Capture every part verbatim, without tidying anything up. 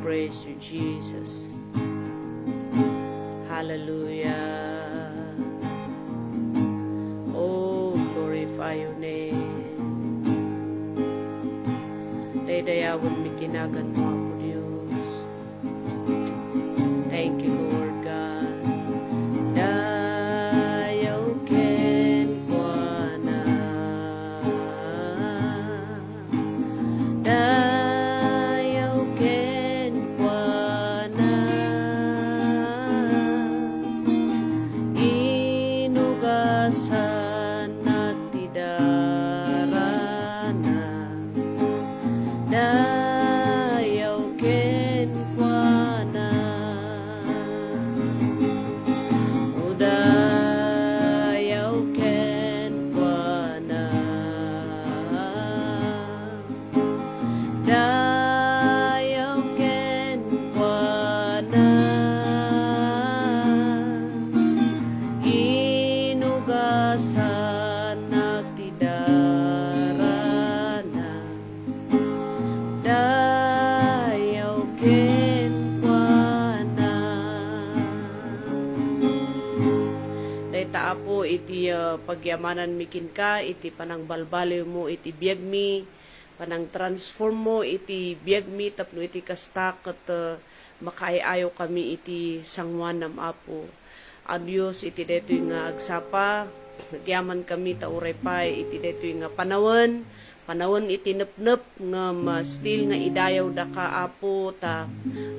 Praise you, Jesus. Hallelujah. Oh, glorify your name. Daydayawen mi kinagan mo, Apo Dios. Thank you, Lord God. Dayaw kenkuana. Dayaw kenkuana. Inugasannak ti darana. Dayaw kenkuana. O dayaw kenkuana. Dayaw kenkuana. Inugasannak ti darana. Dayaw kenkuana. Dayta, Apo, iti, ah, pagyamananmi kenka, iti panangbalbaliwmo iti biagmi, panangtransformmo iti biagmi tapno iti kasta ket, ah, makaay-ayokami iti sangoanam, Apo. A Dios, iti daytoy nga agsapa, nagyamankami ta uray pay iti daytoy nga panawen, panawen iti nepnep, ngem, ah, still nga idayawdaka, Apo, ta,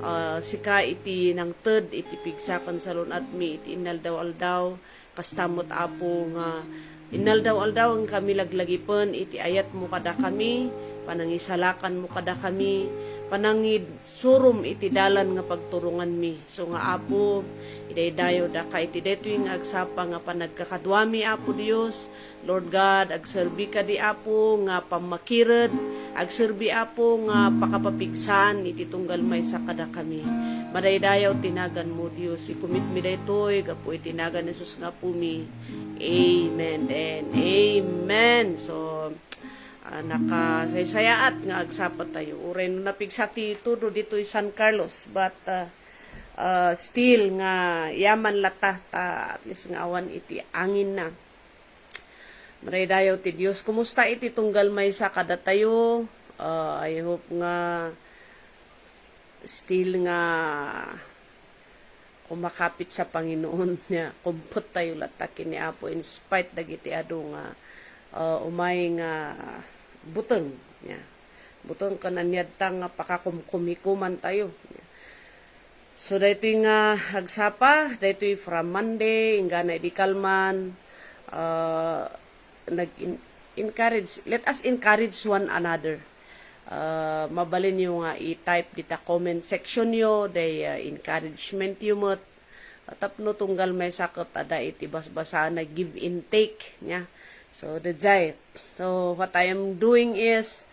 ah, sika iti nangted iti pigsa ken salun-atmi iti innaldaw-aldaw. Kasta met, Apo, nga innaldaw-aldaw nga kami laglagipen iti ayatmo kadakami, panangisalakanmo kadakami, panangisurom iti dalan nga pagturonganmi. So nga, Apo, idaydayawdaka iti daytoy nga agsapa nga panagkakaduami, Apo Dios. Lord God, agserbi kadi, Apo, nga pammakired, agserbi, Apo, nga pakapapigsan iti tunggal maysa kadakami. Madaydayaw ti naganmo, Dios. Ikommitmi daytoy gapu iti nagan ni Jesus nga Apomi. Amen and amen. So, ah, nakasaysayaat nga agsapa tayo. Uray no napigsa ti tudo ditoy San Carlos, but, ah, ah, still nga yaman latta ta at least nga awan iti anginna. Madaydayaw ti Dios. Kumusta iti tunggal maysa kadatayo? Ah, I hope nga still nga kumakapit sa Panginoon niya. Kumpet tayo latta ken ni Apo in spite dagiti adu nga, ah, umay nga buteng niya. Buteng ken aniadta nga pakakumkumikuman tayo. So, daytoy nga agsapa, daytoy from Monday, inggana idi kalman, ah, nag-, encourage, let us encourage one another. Ah, mabalinyo nga i-type dita comment section yo, day, ah, encouragement yo met. Ah, tapno tunggal maysa ket adda iti basbasaan a give and take, nya. So, daydiay. So, what I am doing is,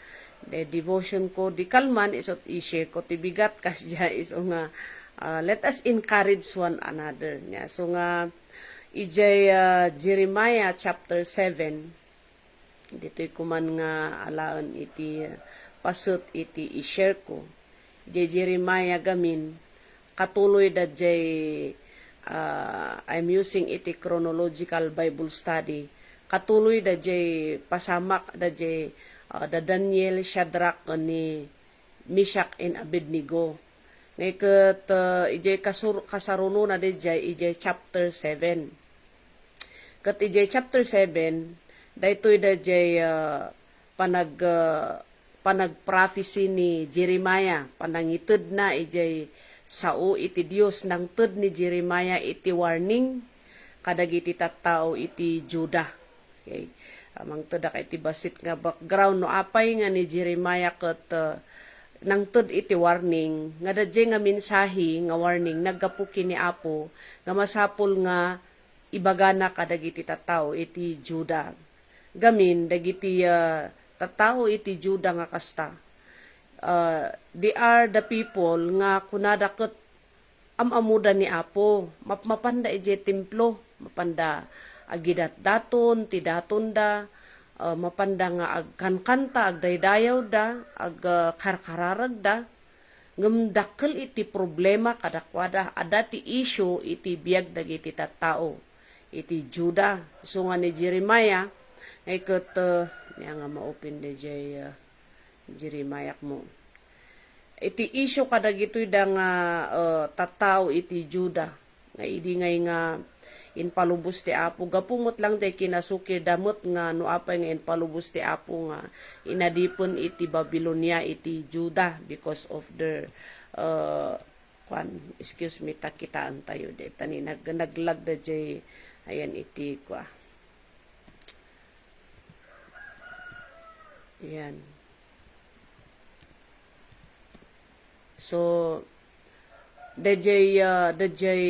the devotion ko di kalman, isu ti i-share ko ti bigat, kasdiay isu nga, ah, let us encourage one another, nya. So nga, idiay, ah, Jeremiah chapter seven, ditoy kuman nga alaen iti, ah, paset iti i-share ko. Idiay Jeremiah gamin, katuloy da jay, ah, I'm using iti chronological Bible study. Katuloy da jay pasamak da jay, ah, da Daniel, Shadrach, ken ni Meshach and Abednego. Ngay ket, ah, idiay kasur-, kasarunona da jay, idiay chapter seven. Ket idiay chapter seven, daytoy da jay, ah, panag-, ah, panagprophecy ni Jeremiah, panangitedna idiay sao iti Dios. Nangted ni Jeremiah iti warning kadagiti tattao iti Juda. Okay. Ah, mangtedka iti bassit nga background no apay nga ni Jeremiah ket, ah, nangted iti warning nga daydiay nga mensahe nga warning naggapu ken ni Apo nga masapul nga ibagana kadagiti tattao iti Juda. Gamin, dagiti, ah, tattao iti Juda nga kasta, ah, they are the people nga kunada ket am-ammoda ni Apo. Mapmapanda idiay templo, mapanda agidatdaton ti datonda, ah, mapanda nga agkankanta, agdaydayawda, ag-, ah, karkararagda. Ngem dakkel iti problema kadakuada, adda ti issue iti biag dagiti tattao iti Juda. Isu nga ni Jeremiah, ngay ket, uh, niya nga ma-open dayjay, uh, Jeremiah mo. Iti issue kadagitoy da nga, uh, tattao iti Juda. Nga idi ngay nga impalubos ti Apo, gapu met lang jay kinasukirda met nga no apay nga impalubos ti Apo nga inadipen iti Babilonia iti Juda because of their, uh, kuan, excuse me, ta kitaan tayo, di, tani nag-, naglagda jay, ayan, iti, kua. Ayan. So, dayjay, ah, dayjay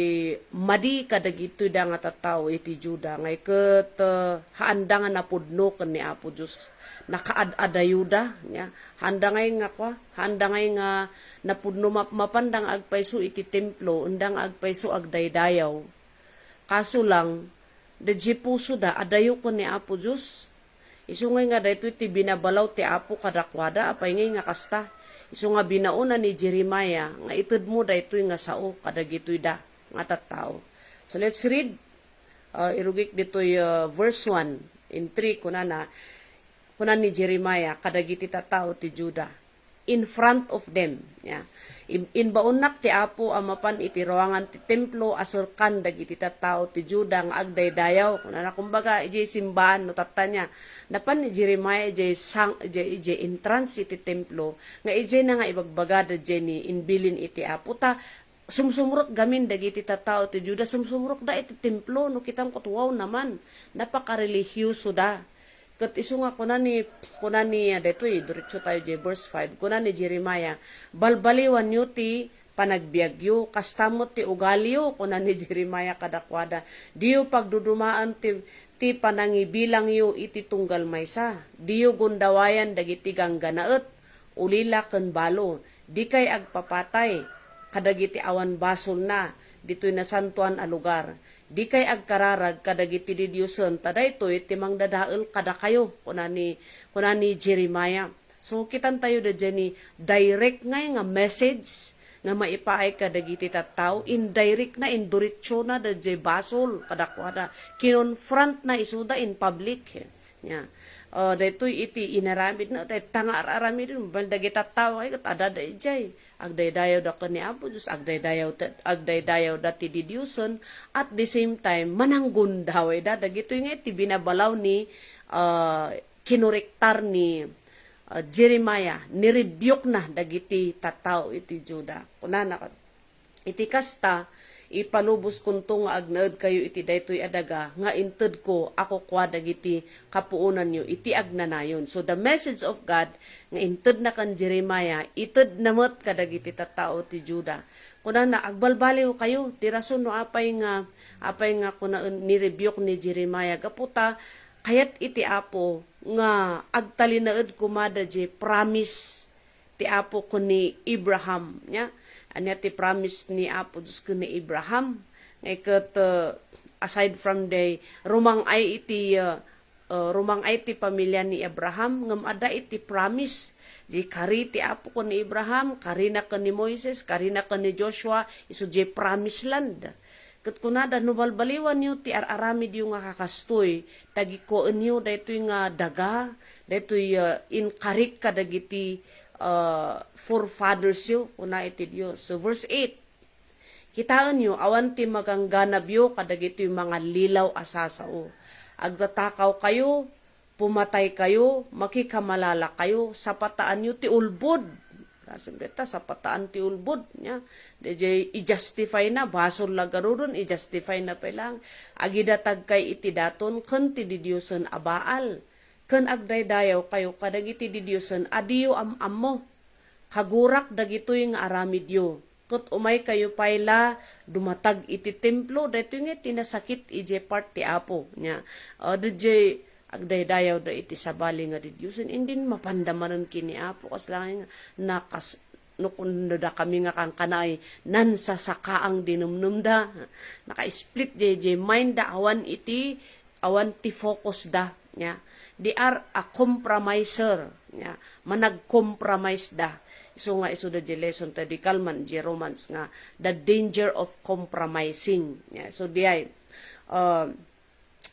madi kadagitoy da nga tattao iti Juda, ngay ket, ah, haanda nga napudno ken ni Apo Dios. Nakaad-adayoda, nya. Haanda ngay nga kua, haanda ngay nga napudno map-, mapanda nga agpayso iti templo, enda nga agpayso agdaydayaw. Kaso lang, dayjay pusoda, adayo ken ni Apo Dios. Isu ngay nga daytoy ti binabalaw ti Apo kadakuada, apay ngay nga kasta? Isu nga binaona ni Jeremiah nga itedmo daytoy nga sao kadagitoy da nga tattao. So let's read, uh, irugik ditoy, uh, verse one in three, kunana, kuna ni Jeremiah kadagiti tattao ti Juda, in front of them. Ya. In-, inbaonnak ti Apo a mapan iti ruangan ti templo a serkan dagiti tattao ti Juda nga agdaydayaw. Kunana, kumbaga, idiay simbaan, no, tatta, nya. Napan ni Jeremiah idiay sang-, idiay, idiay entrance iti templo, nga idiay na nga ibagbagada idiay ni inbilin iti Apo. Ta, sumsumrot gamin dagiti tattao ti Juda, sumsumrotda iti templo, no, kitang ket, wow naman, napakarelihiyosoda. Ket isu nga kuna ni, kuna ni, ah, daytoy, diretso tayo jay verse five. Kuna ni Jeremiah, "Balbaliwanyo ti panagbiagyo, kasta met ti ugaliyo," kuna ni Jeremiah kadakuada. "Diyo pagdudumaen ti, ti panangibilangyo iti tunggal maysa. Diyo gundawayan dagiti gangganaet, ulila ken balo. Dikay agpapatay kadagiti awan basolna ditoy nasantoan a lugar. Dikay agkararag kadagiti didiosen, ta daytoy ti mangdadael kadakayo," kuna ni, kuna ni Jeremiah. So, kitan tayo da dyan ni direct ngay nga message nga maipaay kadagiti tattao, indirect na, induritso na da jay basol kadakuada. Kinonfront na isuda in public. Nya. Ah, daytoy iti inaramid na, dayta nga ar-aramid, dagiti tattao ay ket adda da idiay. Agdaydayaw da ken ni Apo Dios, agdaydayaw ta-, agdaydayaw da ti didiosen, at the same time, mananggundaway da. Dagitoy nga iti binabalaw ni, ah, kinorektar ni, ah, Jeremiah, ni-rebuke na dagiti tattao iti Juda. Kunana, iti kasta, ipaluboskonto nga agnaedkayo iti daytoy a daga nga intedko a kukua dagiti kapuonanyo iti agnanayon. So, the message of God nga intedna ken Jeremiah, itedna met kadagiti tattao ti Juda. Kunana, "Agbalbaliwkayo, ti rason no apay nga, apay nga kuna ni-rebuke ni Jeremiah, gapu ta kayat iti Apo nga agtalinaed koma dayjay promise ti Apo ken ni Abraham." Nya, ania ti promise ni Apo Dios ken ni Abraham? Nga ket, uh, aside from the rumang-ay iti, uh, uh, rumang-ay ti pamilia ni Abraham, ngem adda iti promise. Di kari ti Apo ken ni Abraham, karina ken ni Moises, karina ken ni Joshua, isu di promised land. Ket kunada, "No balbaliwanyo ti ar-aramidyo nga kakastoy, ta gikuaenyo daytoy nga daga, daytoy, ah, inkarik kadagiti, ah, forefathersyo," kuna iti Dios. So, verse eight, "Kitaenyo, awan ti magangganabyo kadagitoy mangallilaw a sasao. Agtatakaw kayo, pumatay kayo, makikamalala kayo, sapataanyo ti ulbod." Kasunbet ta, sapataan ti ulbod, nya. Dayjay i-justify na, basol la garuden, i-justify na pay lang. Agidatag kay iti daton ken ti didiosen a Baal. Ken agdaydayaw kayo kadagiti didiosen a diyo am-ammo. Kagurak dagitoy nga aramidyo. Ket umay kayo pay la dumatag iti templo, daytoy nga ti nasakit idiay part ti Apo. Nya, ah, dayjay agdaydayaw da iti sabali nga didiosen, indin mapanda manen ken ni Apo, kasla nga nakas-, no kun no dakami nga kankanaay, nansasakaang di nemnemda. Naka-split jay, jay mind da, awan iti, awan ti focus da, nya. They are a compromiser, nya. Manag-compromise da. Isu nga isu da di lesson tayo di kalman di Romans nga the danger of compromising. Yeah, so diay, uh,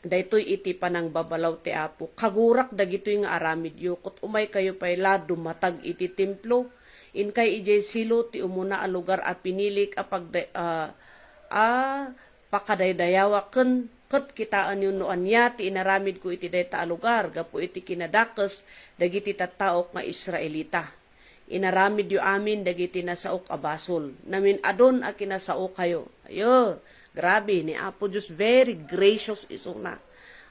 daytoy iti panangbabalaw ti Apo. Kagurak dagitoy nga aramidyo, ket umay kayo pay la dumatag iti templo. Inkay idiay Silo ti umuna a lugar a pinilik a pagda-, ah, a pakadaydayawak ken ket kitaenyo no ania ti inaramidko iti dayta a lugar gapu iti kinadakes dagiti tattaok nga Israelita. Inaramidyo amin dagiti nasaok a basol. Namin-adon a kinasaokayo. Ayo, grabe, ni Apo Dios very gracious isuna.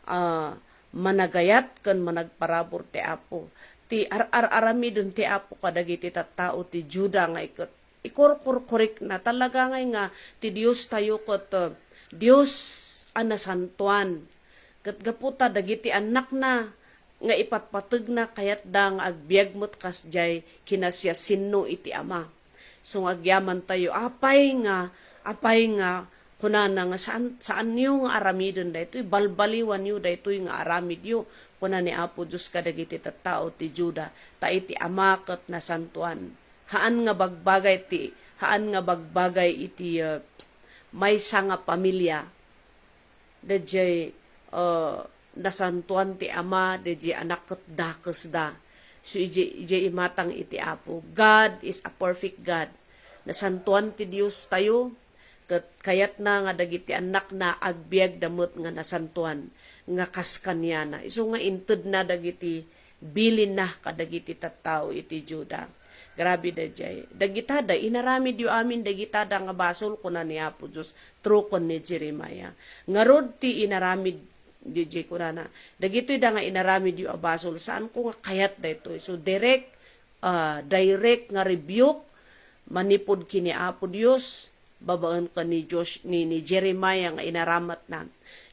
Ah, managayat ken managparabur ti Apo. Ti ar-ar-aramiden ti Apo kadagiti tattao ti Juda nga iket ikurkurkurikna. Talaga ngay nga ti Dios tayo ket, uh, Dios a nasantuan. Ket gapu ta dagiti annakna nga ipatpategna kayatda nga agbiag met kasdiay kinasiasinno iti Ama. So nga agyaman tayo, apay nga, apay nga, kunana nga saan, saanyo nga aramiden daytoy, balbaliwanyo daytoy nga aramidyo, kuna ni Apo Dios kadagiti tattao ti Juda, ta iti Ama ket nasantuan. Haan nga bagbagay ti, haan nga bagbagay iti, uh, maysa nga pamilya. Daydiay, uh, nasantuan ti Ama, daydiay Anak ket dakesda. So, idiay, idiay imatang iti Apo. God is a perfect God. Nasantuan ti Dios tayo, ket kayatna nga dagiti annakna agbiagda met nga nasantuan, nga kas kaniana. Isu nga intedna dagiti bilinna kadagiti tattao iti Juda. Grabe daydiay. Dagitada, inaramidyo amin dagitada nga basol, kuna ni Apo Dios, true ken ni Jeremiah. Ngarud ti inaramid, daydiay kunana, dagitoy da nga inaramidyo a basol, saanko nga kayat daytoy. So, direct, ah, direct nga rebuke manipud ken ni Apo Dios, babaen ken ni Josh-, ni, ni Jeremiah nga inaramatna.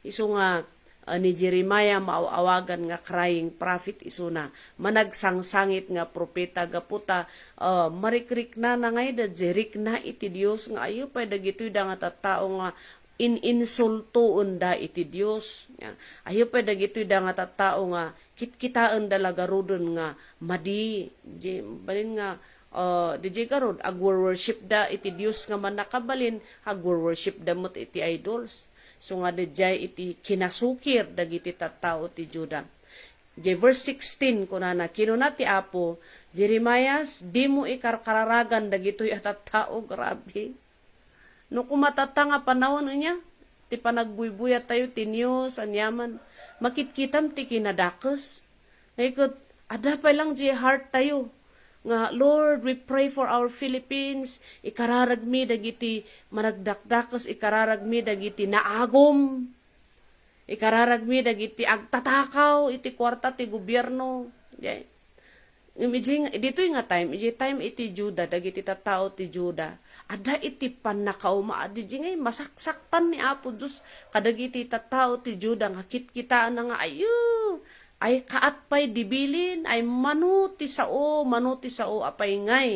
Isu nga, ah, ni Jeremiah maaw-awagan nga crying prophet isuna, managsangsangit nga propeta gapu ta, ah, marikriknana ngay da, rikna iti Dios nga ayo pay dagitoy da nga tattao nga in-insultoenda iti Dios. Nya, ayo pay dagitoy da nga tattao nga kitkitaenda la garuden nga madi. Di, balin nga, ah, di garud, agwor-worshipda iti Dios nga mannakabalin, agwor-worshipda met iti idols. So nga daydiay iti kinasukir dagiti tattao ti Juda. Di verse sixteen, kunana, kinuna ti Apo, "Jeremias, dimo ikarkararagan dagitoy a tattao." Grabe. No koma tatta nga panawen ania, ti panagbuybuyat tayo ti news, aniaman, makitkitam ti kinadakes. Nga iket, adda pay lang di heart tayo. Nga, "Lord, we pray for our Philippines. Ikararagmi dagiti managdakdakes, ikararagmi dagiti naagum. Ikararagmi dagiti agtatakaw iti kuarta ti gobierno." Di, ngem iti, ditoy nga time, iti time iti Juda, dagiti tattao ti Juda, adda iti pannakauma, adi di ngay masaksaktan ni Apo Dios kadagiti tattao ti Juda nga kitkitaenna nga, ayo, ay kaat pay di bilin, ay mano ti sao, mano ti sao, apay ngay.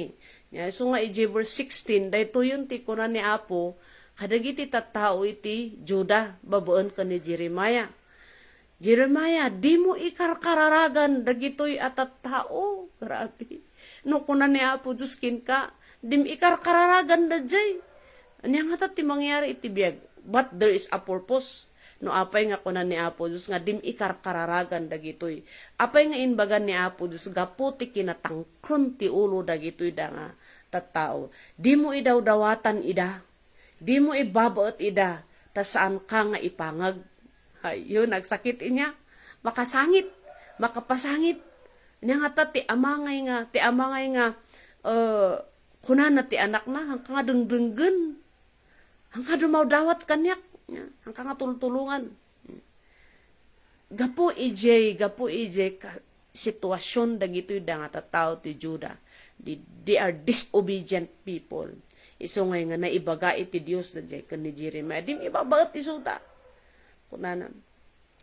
Nya, isu nga iti verse sixteen, daytoyen ti kuna ni Apo kadagiti tattao iti Juda, babaen ken ni Jeremiah. "Jeremiah, dimo ikarkararagan dagitoy a tattao." Grabe. No kuna ni Apo Dios kenka, "Dim ikarkararagan daydiay." Ania ngata ti mangyari iti biag? But there is a purpose. No apay nga kuna ni Apo Dios nga dim ikarkararagan dagitoy? Apay nga imbagan ni Apo Dios gapu ti kinatangken ti ulo dagitoy da nga tattao? Dimo idawdawatan ida. Dimo ibabaet ida, ta saanka nga ipangag. Ay, yun, nagsakit inya. Makasangit, makapasangit. Nia ngata ti amangay nga, ti amangay nga, eh, kunana ti anakna, "Hanka nga dengdenggen. Hanka dumawdawat kaniak. Hanka nga tultulongan." Gapu idiay, gapu idiay ka-, sitwasyon dagitoy da nga tattao ti Juda. They, they are disobedient people. Isu ngay nga naibaga iti Dios daydiay ken ni Jeremiah, "Dim ibabaet isuda." Kunana,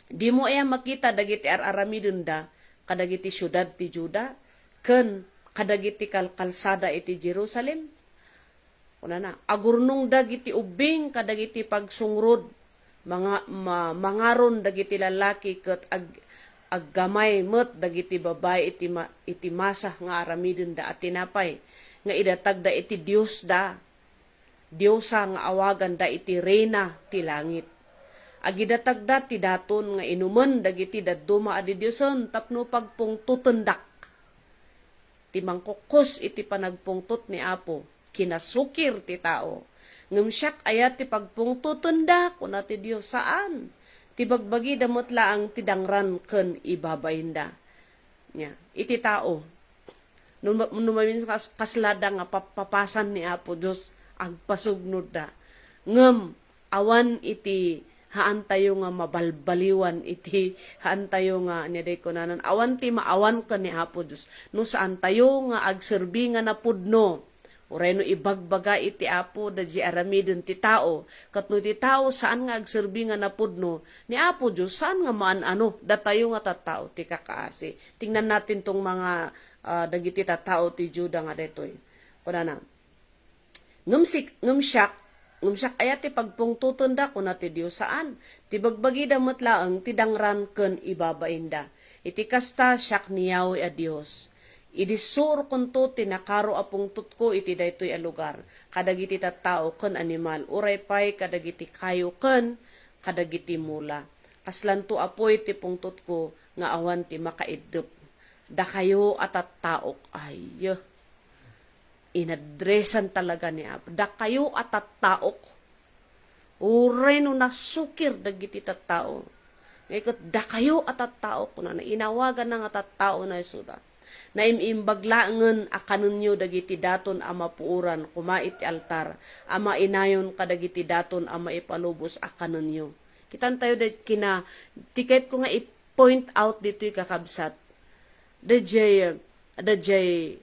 "Dimo aya makita dagiti ar-aramidenda kadagiti siudad ti Juda ken kadagiti kalkalsada iti Jerusalem?" Kunana, "Agurnongda dagiti ubbing kadagiti pagsungrod, manga-, ma-, mangaron dagiti lalaki ket ag-, aggamay met dagiti babai iti ma-, iti masa nga aramidenda a tinapay. nga idatagda iti diosda, diosa nga awaganda iti Reyna ti langit. Agidatagda ti daton nga inumen dagiti dadduma a didiosen tapno pagpungtotendak. Ti mangkukkos iti panagpungtot ni Apo, kinasukir ti tao. Ngem siak aya ti pagpungtotenda, kuna ti Dios, saan. Ti bagbagida met laeng ti dangran ken ibabainda. Nia, iti tao, no, no maminsan kas-, kaslada nga pap-, papasan ni Apo Dios, agpasugnodda. Ngem, awan iti haantayo nga mabalbaliwan iti haantayo nga, nia, day kunanan, awan ti maawan ken ni Apo Dios. No saantayo nga agserbi nga napudno, uray no ibagbaga iti Apo daydiay aramiden ti tao, ket no ti tao saan nga agserbi nga napudno, ni Apo Dios saan nga maan-ano, datayo nga tattao ti kakaasi. Tingnan natin tong mga, ah, dagiti tattao ti Juda nga daytoy. Kunana, Ngem sik-, ngem siak, ngem siak aya ti pagpungtotenda, kuna ti Dios, saan. Ti bagbagida met laeng ti dangran ken ibabainda. Iti kasta, siak ni Yahweh a Dios. Idi surokonto ti nakaro a pungtotko iti daytoy a lugar, kadagiti tattao ken animal, uray pay kadagiti kayo ken kadagiti mula. Kaslanto, apoy, ti pungtotko nga awan ti makaiddep. Dakayo a tattaok, ay. Inadresan talaga ni Apo. Dakayo a tattaok. Uray no nasukir dagiti tattao. Ngay ket dakayo a tattaok, kunana, inawaganna nga tattao na isuda. Naim-imbag laengen a kanenyo dagiti daton a mapuoran koma iti altar a mainayon kadagiti daton a maipalubos a kanenyo. Kitan tayo, da-, kina-, ti kayatko nga i-point out ditoy, kakabsat. Daydiay, daydiay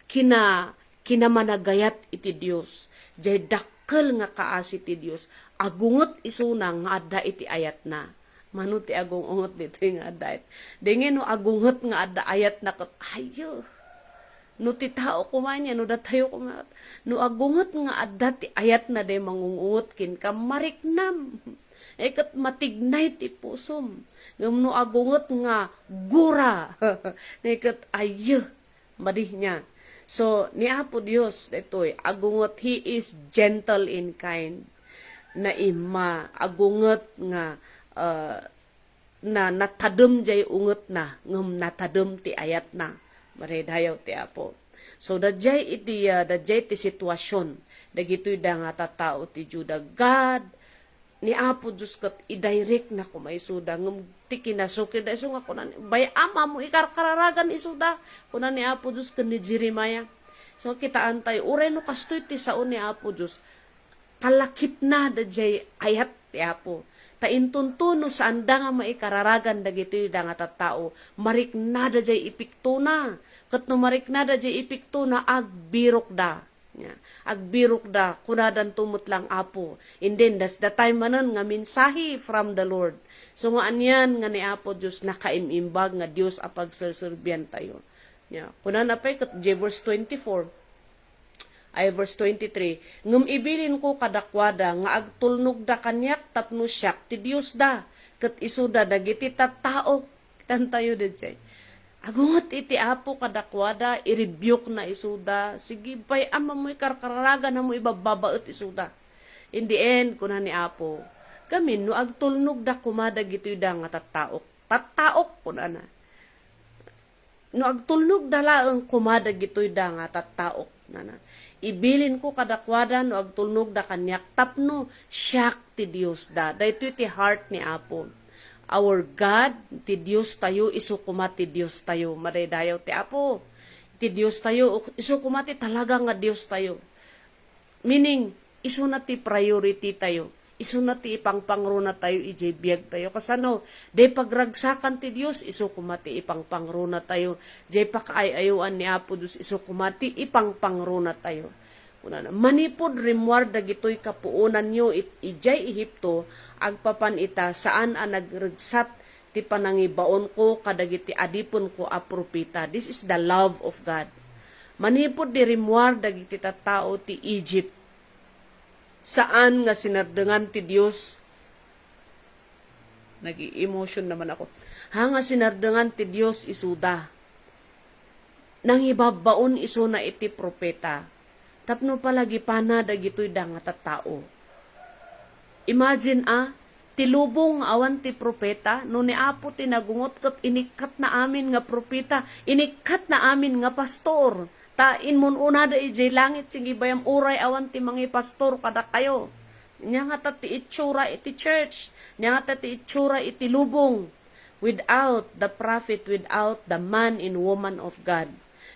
kina-, kinamanagayat iti Dios. Jay dakkel nga kaasi ti Dios. Agunget isuna nga adda iti ayatna. Mano ti agung-unget ditoy nga adda ayat? Dengngay, no agunget nga adda ayatna ket, ayo. No ti tao koma nia, no datayo koma, no agunget nga adda ti ayatna, day mangung-unget kenka, mariknam. Ay ket matignay ti pusom. Ngem no agunget nga gura, ay ket, ayo. Madi nia. So, ni Apo Dios daytoy, agunget, He is gentle in kind. Naimma, agunget nga, uh, na, natadem jay ungetna, ngem natadem ti ayatna. Madaydayaw ti Apo. So, dayjay iti, uh, dayjay ti situasion dagitoy da nga tattao ti Juda. God, ni Apo Dios ket idirect na koma isuda, ngem ti kinasukir da isu nga kuna ni, bay-am a mo ikarkararagan isuda, kuna ni Apo Dios ken ni Jeremiah. So, kitaan tayo, uray no kastoy ti sao ni Apo Dios, kalakipna dayjay ayat ti Apo. Ta inton no saanda nga maikararagan dagitoy da nga tattao, marikna dayjay ipiktona. Ket no marikna dayjay ipiktona, agbirokda. Nia, agbirokda, kunadanto met lang, Apo. And then, that's the time manen nga mensahe from the Lord. So, nga anian nga ni Apo Dios nakaim-imbag nga Dios a pagserserbian tayo. Nia, kunana pay ket, jay verse twenty-four, ay, verse twenty-three, "Ngem ibilinko kadakuada nga agtulnogda kaniak tapno siak ti Diosda, ket isuda dagiti tattaok." Kitan tayo dayjay. Agunget iti Apo kadakuada, i-rebuke na isuda. Sige, bay-am a mo ikarkararagan a mo ibabbabaet isuda. In the end, kuna ni Apo, "Gamin no agtulnogda koma dagitoy da nga tattaok." Tattaok, kunana. "No agtulnogda laeng koma dagitoy da nga tattaok," nana. "Ibilinko kadakuada no agtulnogda kaniak tapno siak ti Diosda." Daytoy ti heart ni Apo. Our God, ti Dios tayo, isu koma ti Dios tayo. Madaydayaw ti Apo. Ti Dios tayo, isu koma ti talaga nga Dios tayo. Meaning, isuna ti priority tayo. Isuna ti ipangpangruna tayo idiay biag tayo. Kasano, diay pagragsakan ti Dios, isu koma ti ipangpangruna tayo. Diay pakaay-ayoan ni Apo Dios, isu koma ti ipangpangruna tayo. Kunana, "Manipud rimmuar dagitoy kapuonanyo it-, idiay Ehipto, agpapan ita, saan a nagregsat ti panangibaonko kadagiti adipenko a profeta." This is the love of God. Manipud di rimmuar dagiti tattao ti Egypt, saan nga sinardengan ti Dios. Nag-emotion naman ako. Ha, nga sinardengan ti Dios isuda. nangibabbaon isuna iti propeta tapno palagipana dagitoy da nga tattao. Imagine, a, ti lubong nga awan ti propeta, no ni Apo ti nagungot ket inikkatna amin nga propeta, inikkatna amin nga pastor. Ta immun-unada idiay langit, sige, bayam uray awan ti mangipastor kadakayo. Nia ngata ti itsura iti church. Nia ngata ti itsura iti lubong. Without the prophet, without the man and woman of God.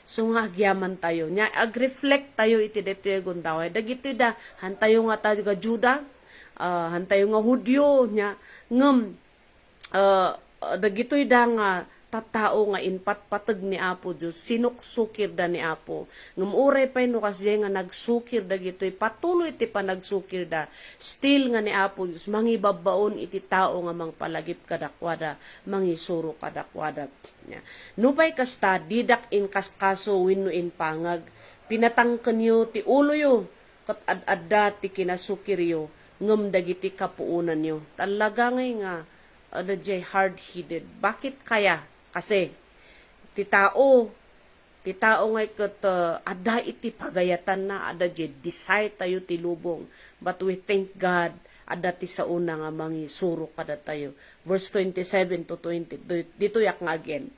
So nga agyaman tayo. Nia, ag-reflect tayo iti daytoy a gundaway. Dagitoy da, hantayo nga taga Juda, ah, hantayo nga Hudio, nia, ngem, ah, dagitoy da nga tattao nga inpatpateg ni Apo Dios, sinuksukirda ni Apo. Ngem uray pay no kasdiay nga nagsukir dagitoy, patuloy ti panagsukirda, still nga ni Apo Dios mangibabbaon iti tao nga mangpalagip kadakuada, mangisuro kadakuada. Nia. Nupay kasta, didak inkaskaso wenno impangag. Pinatangkenyo ti uloyo, ket ad-adda ti kinasukiryo, ngem dagiti kapuonanyo. Talaga ngay nga, adda jay hard-headed. Bakit kaya? Kasi, ti tao, ti tao ngay ket, ah, adda iti pagayatanna, adda jay desire tayo ti lubong. But we thank God, adda ti saona nga mangisuro kadatayo. Verse twenty-seven to twenty, ditoyak nga again.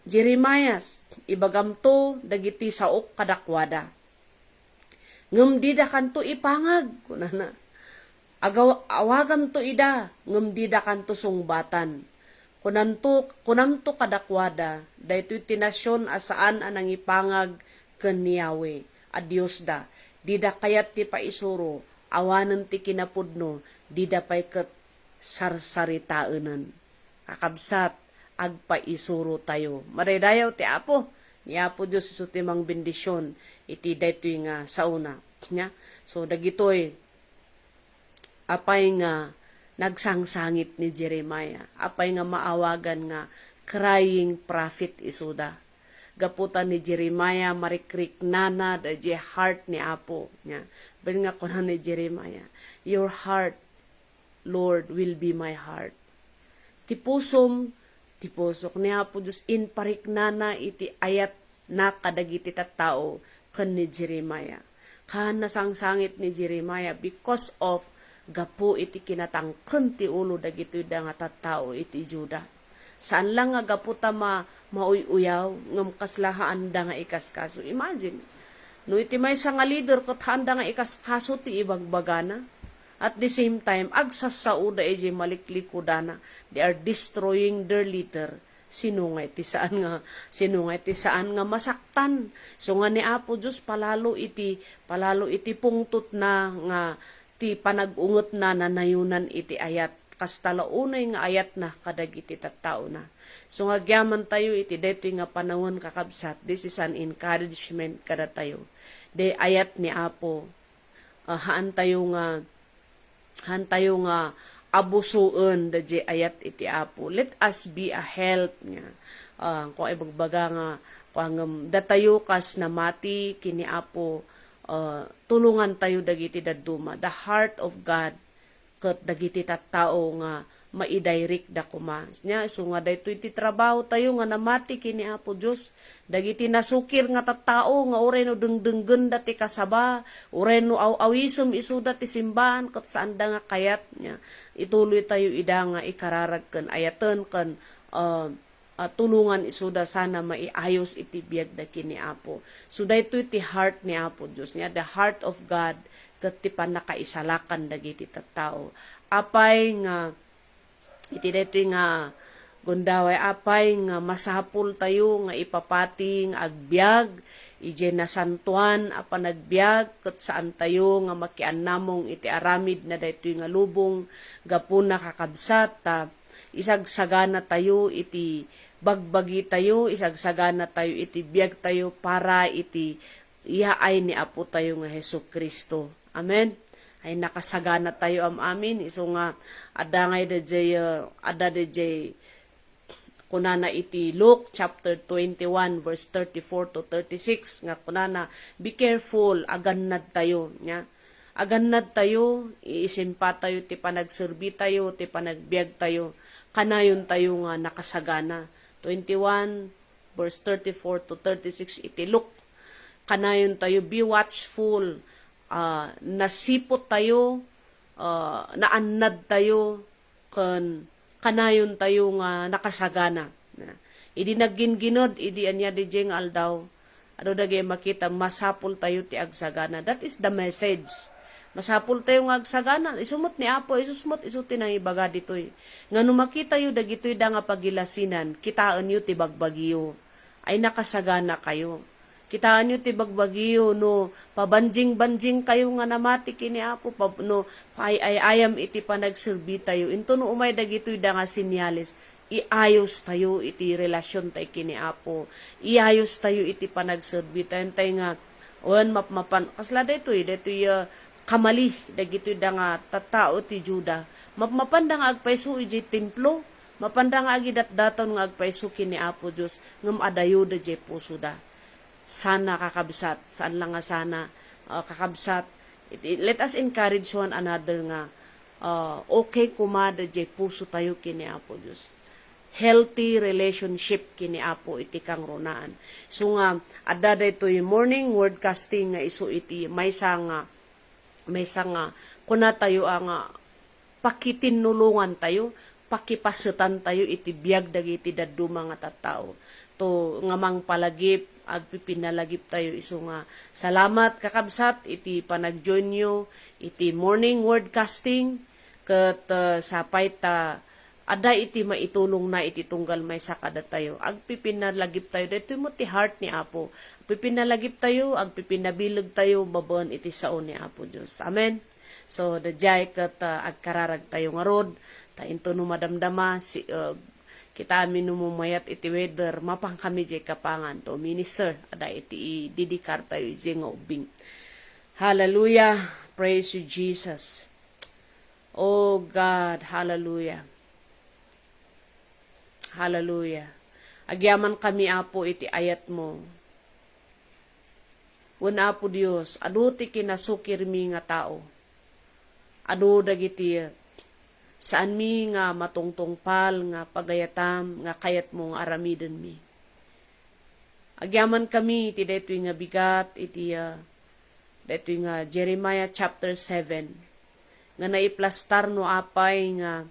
Jeremias, ibagamto dagiti saok kadakuada. Ngem didakanto ipangag, kunana. Agaw-, awagamto ida, ngem didakanto sungbatan. Kunanto, kunamto kadakuada, daytoy ti nasion a saan a nangipangag ken ni Yahweh a Diosda. Dida kayat ti paisuro, awanen ti kinapudno, dida pay ket sarsaritaenen. Kakabsat, agpaisuro tayo. Madaydayaw ti Apo. Ni Apo Dios isu ti mangbendision iti daytoy nga saona. Nia? So, dagitoy, apay nga nagsangsangit ni Jeremiah? Apay nga maawagan nga crying prophet isuda? Gapu ta ni Jeremiah, marikriknana daydiay heart ni Apo. Nia? Bain nga kuna ni Jeremiah, "Your heart, Lord, will be my heart." Ti pusom, ti pusok ni Apo Dios, inpariknana iti ayatna kadagiti tattao ken ni Jeremiah. Kaan nasangsangit ni Jeremiah because of gapu iti kinatangken ti ulo dagitoy da nga tattao iti Juda. Saan lang nga gapu ta ma-, mauy-uyaw, ngem kasla haanda nga ikaskaso. Imagine, no iti maysa nga leader ket haanda nga ikaskaso ti ibagbagana, at the same time, agsassaoda idiay maliklikudana, they are destroying their leader. Sino nga iti saan nga, sino nga iti saan nga masaktan? So nga ni Apo Dios, palalo iti, palalo iti pungtotna nga ti panag-ungetna nanayonan iti ayat. Kasta la unay nga ayatna kadagiti tattaona. So nga agyaman tayo iti daytoy nga panawen, kakabsat, this is an encouragement kadatayo. Daydiay ayat ni Apo, ah, haan tayo nga, haan tayo nga abusoen daydiay ayat iti Apo. Let us be a help nga. Ah, kung ibagbaga nga, kung ngem datayo kas namati ken ni Apo, ah, tulongan tayo dagiti dadduma. The heart of God ket dagiti tattao nga maidirect da koma. Nia, isu nga daytoy ti trabaho tayo nga namati ken ni Apo Dios. Dagiti nasukir nga tattao nga uray no dengdenggenda ti kasaba, uray no aw-awisem isuda ti simbahan, ket saanda nga kayat, nia, ituloy tayo ida nga ikararag ken ayaten ken, ah, ah, tulongan isuda sana maiayos iti biagda ken ni Apo. So, daytoy ti heart ni Apo Dios, nia, the heart of God, ket ti pannakaisalakan dagiti tattao. Apay nga, iti daytoy nga gundaway, apay nga masapul tayo nga ipapati nga agbiag idiay nasantoan a panagbiag, ket saan tayo nga makiannamong iti aramid na daytoy nga lubong, gapuna, kakabsat, ta isagsagana tayo iti bagbagi tayo, isagsagana tayo iti biag tayo para iti yaay ni Apo tayo nga Jesu-Cristo. Amen. Ay nakasagana tayo am-amin, isu nga adda ngay daydiay, uh, adda daydiay kunana iti Luke chapter twenty-one, verse thirty-four to thirty-six, nga kunana, "Be careful, agannad tayo," nia. Agannad tayo, iisimpa tayo ti panagserbi tayo, ti panagbiag tayo, kanayon tayo nga nakasagana. Twenty-one, verse thirty-four to thirty-six iti Luke. Kanayon tayo, be watchful, ah, nasiput tayo, ah, naannad tayo, ken kanayon tayo nga nakasagana. Na, idi nagginggined, idi ania di jay nga aldaw, adu dagiti makita, masapul tayo ti agsagana. That is the message. Masapul tayo nga agsagana. Isu met ni Apo Jesus met, isu ti nangibaga ditoy. Nga no makitayo dagitoy da nga pagilasinan, kitaenyo ti bagbagiyo. Ay nakasagana kayo. Kitaenyo ti bagbagiyo no pabanjing-banjing kayo nga namati kini Apo, pab-, no paay-ay-ayam iti panagserbitayo. Into no umay dagitoy da nga senyales, iayos tayo iti relasion tay kini Apo. Iayos tayo iti panagserbi tayo. Tay nga, wen mapmapan, kasla daytoy, daytoy, ah, kamali, dagitoy da nga tattao ti Juda. Mapmapan da nga agpayso iti templo. Mapanda nga agidatdaton nga agpayso kini Apo Dios, ngem adayo da jay pusoda. Sana, kakabsat, saan lang nga sana, ah, kakabsat, it, it, let us encourage one another nga, ah, okay koma da jay puso tayo kini Apo Dios. Healthy relationship kini Apo iti kangrunaan. So nga, adda daytoy morning word casting nga isu iti maysa nga, maysa nga, kuna tayo a nga, pakitinnulongan tayo, pakipasetan tayo iti biag dagiti dadduma nga tattao. To nga mangpalagip, agpipinnalagip tayo isu nga salamat, kakabsat, iti panagjoinyo iti morning word casting, ket, ah, sapay ta adda iti maitulongna iti tunggal maysa kadatayo. Agpipinnalagip tayo, daytoy met ti heart ni Apo. Agpipinnalagip tayo, agpipinnabileg tayo babaen iti sao ni Apo Dios. Amen. So, daydiay ket, ah, agkararag tayo ngarud, ta into no madamdama, si, ah, kita amin no mumayat iti weather, mapan kami jay kapangan to minister, adda iti ididikar tayo jay nga ubbing. Hallelujah! Praise you, Jesus. Oh God, hallelujah. Hallelujah. Agyaman kami, Apo, iti ayatmo. Wen, Apo Dios, adu ti kinasukirmi nga tao. Adu dagiti saanmi nga matungtungpal nga pagayatam nga kayatmo nga aramidenmi. Agyaman kami iti daytoy nga bigat, iti, ah, daytoy nga Jeremiah chapter seven, nga naiplastar no apay nga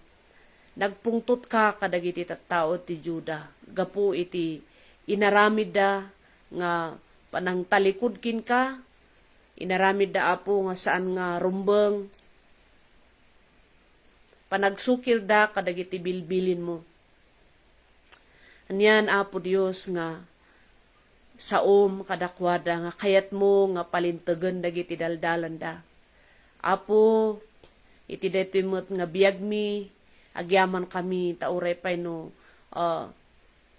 nagpungtotka kadagiti tattao ti Juda gapu iti inaramidda nga panangtalikod kenka, inaramidda, Apo, nga saan nga rumbeng, panagsukirda kadagiti bilbilinmo. Anian, Apo Dios, nga saom kadakuada nga kayatmo nga palintegen dagiti daldalanda. Apo, iti daytoy met nga biagmi, agyaman kami, ta uray pay no, ah,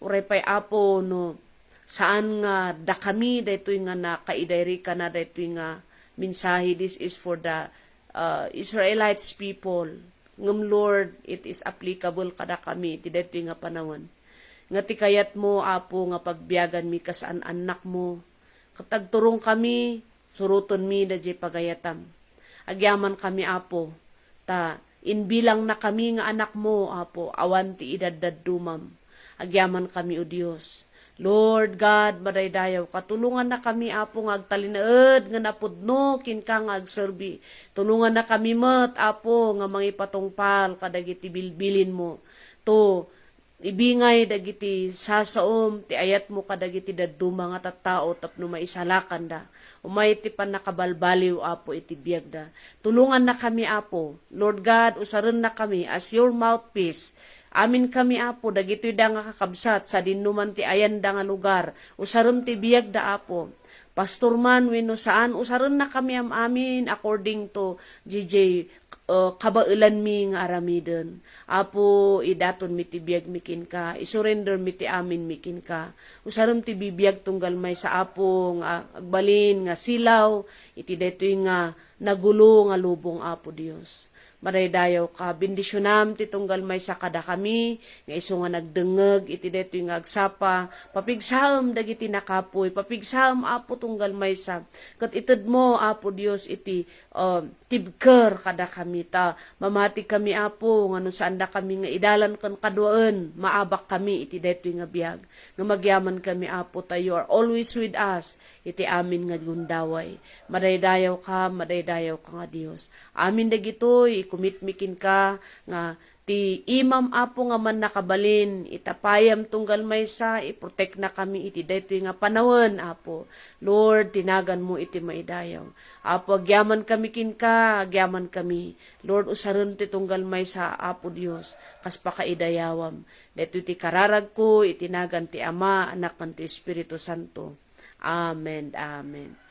uray pay, Apo, no saan nga dakami daytoy nga nakaidayrikana daytoy nga mensahe. This is for the, uh, Israelites people. Ngem, Lord, it is applicable kadakami iti daytoy nga panawen. Nga ti kayatmo, Apo, nga pagbiaganmi kas an-annakmo. Ket agturong kami, surotenmi daydiay pagayatam. Agyaman kami, Apo, ta inbilangnakami nga anakmo, Apo, awan ti idaddaddumam. Agyaman kami, O Dios. Lord God, madaydayaw, katulonganna kami, Apo, nga agtalinaed nga napudno kenka nga agserbi. Tulonganna kami met, Apo, nga mangipatungpal kadagiti bilbilinmo. To, ibingay dagiti sasaom ti ayatmo kadagiti dadduma nga tattao tapno maisalakanda. Umay ti pannakabalbaliw, Apo, iti biagda. Tulongannakami, Apo. Lord God, usarennakami as your mouthpiece. Aminkami, Apo, dagitoy da nga kakabsat, sadinoman ti ayanda nga lugar. Usarem ti biagda, Apo. Pastor man wenno saan, usarennakami am-amin according to J J uh, kabaelanmi nga aramiden. Apo, idatonmi ti biagmi kenka, isurrendermi ti aminmi kenka. Usarem ti bibiag tunggal maysa, Apo, nga agbalin nga silaw iti daytoy nga nagulo nga lubong, Apo Dios. Madaydayaw ka, bendisionam ti tunggal maysa kadakami, nga isu nga nagdengngeg iti daytoy nga agsapa, papigsaem dagiti nakapuy, papigsaem, Apo, tunggal maysa, ket itedmo, Apo Dios, iti, uh, tibker kadakami, ta mamati kami, Apo, nga no saandakami nga idalan ken kaduaen, maabak kami iti daytoy nga biag, nga agyaman kami, Apo, ta you are always with us, iti amin nga gundaway. Madaydayaw ka, madaydayaw ka nga Dios. Amin dagitoy, ikumit mi kenka nga ti imam, Apo, nga mannakabalin, itapayam tunggal maysa, iprotekna kami iti daytoy nga panawen, Apo. Lord, ti naganmo iti maidayaw. Apo, agyaman kami kenka, agyaman kami. Lord, usaren ti tunggal maysa, Apo Dios, kas pakaidayawam. Daytoy ti kararagko iti nagan ti Ama, Anak, ken ti Espiritu Santo. Amen, amen.